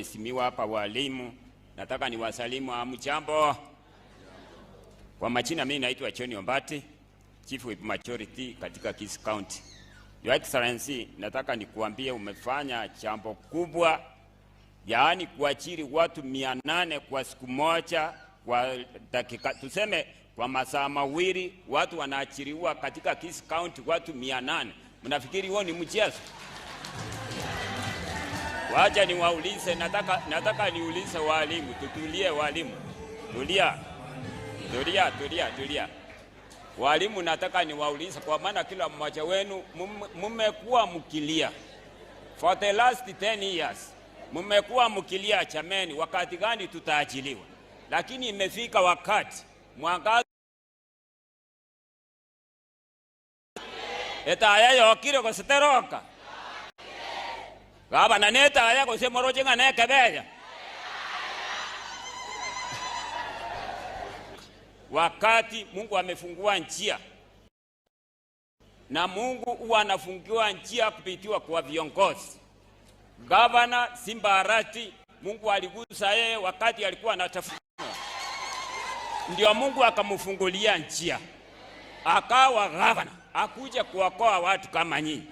Waheshimiwa hapa walimu, nataka niwasalimu. Hamjambo? Kwa majina mimi naitwa John Ombati, Chief Whip Majority katika Kisii County. Your Excellency, nataka nikuambie umefanya jambo kubwa, yaani kuajiri watu 800 kwa siku moja, kwa dakika tuseme kwa masaa mawili watu wanaachiriwa katika Kisii County watu 800. Mnafikiri huo ni mchezo? Wacha niwaulize, nataka niulize walimu, tutulie walimu. Tulia. Tulia, tulia, tulia. Walimu nataka niwaulize, kwa maana kila mmoja wenu mmekuwa mkilia. For the last 10 years mmekuwa mkilia, chameni, wakati gani tutaachiliwa? Lakini imefika wakati mwangaza etaya yokire gositeroka gabana netaya gose moroche ng'a nekebeya. Wakati Mungu amefungua njia, na Mungu huwa anafungua njia kupitiwa kwa viongozi. Gavana Simba Arati, Mungu aligusa yeye wakati alikuwa anatafuta, ndio Mungu akamfungulia njia, akawa gavana, akuja kuokoa watu kama nyinyi.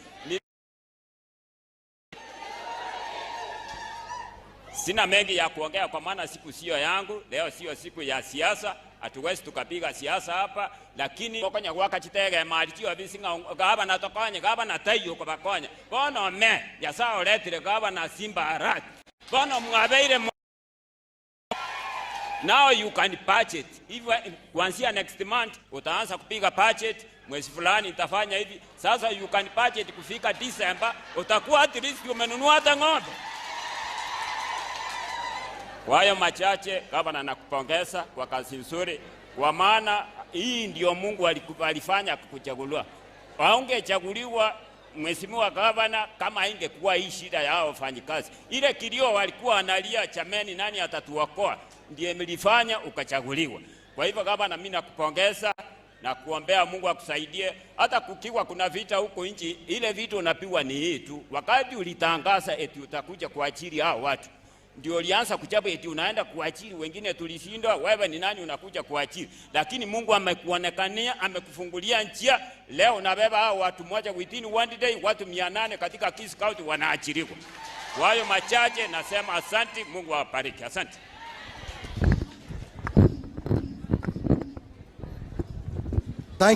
Sina mengi ya kuongea kwa maana siku sio yangu, leo sio siku ya siasa, hatuwezi tukapiga siasa hapa, lakini kokonya gwakachitege mali chio bisinga gavana tokonye gavana tayo ko bakonya bono me Nyasaye oretire gavana Simba Arati bono mwabeire. Now you can budget. If kuanzia next month utaanza kupiga budget, mwezi fulani nitafanya hivi. Sasa you can budget kufika December utakuwa at least umenunua hata ng'ombe. Kwa hayo machache, gavana, nakupongeza kwa kazi nzuri, kwa maana hii ndio Mungu alifanya kukuchaguliwa. Haungechaguliwa mheshimiwa gavana kama ingekuwa hii shida ya hao wafanyikazi. Ile kilio walikuwa wanalia, chameni, nani atatuokoa, ndiye mlifanya ukachaguliwa. Kwa hivyo gavana, mimi nakupongeza na kuombea Mungu akusaidie. Hata kukiwa kuna vita huko nchi, ile vita unapigwa ni hii tu. Wakati ulitangaza eti utakuja kuajiri hao watu, ndio ulianza kuchapa eti unaenda kuajiri wengine, tulishindwa, wewe ni nani unakuja kuajiri? Lakini Mungu amekuonekania, amekufungulia njia. Leo unabeba hao watu moja within one day, watu 800 katika Kisii County wanaajiriwa. Kwa hayo machache nasema asante, Mungu awabariki. Asante.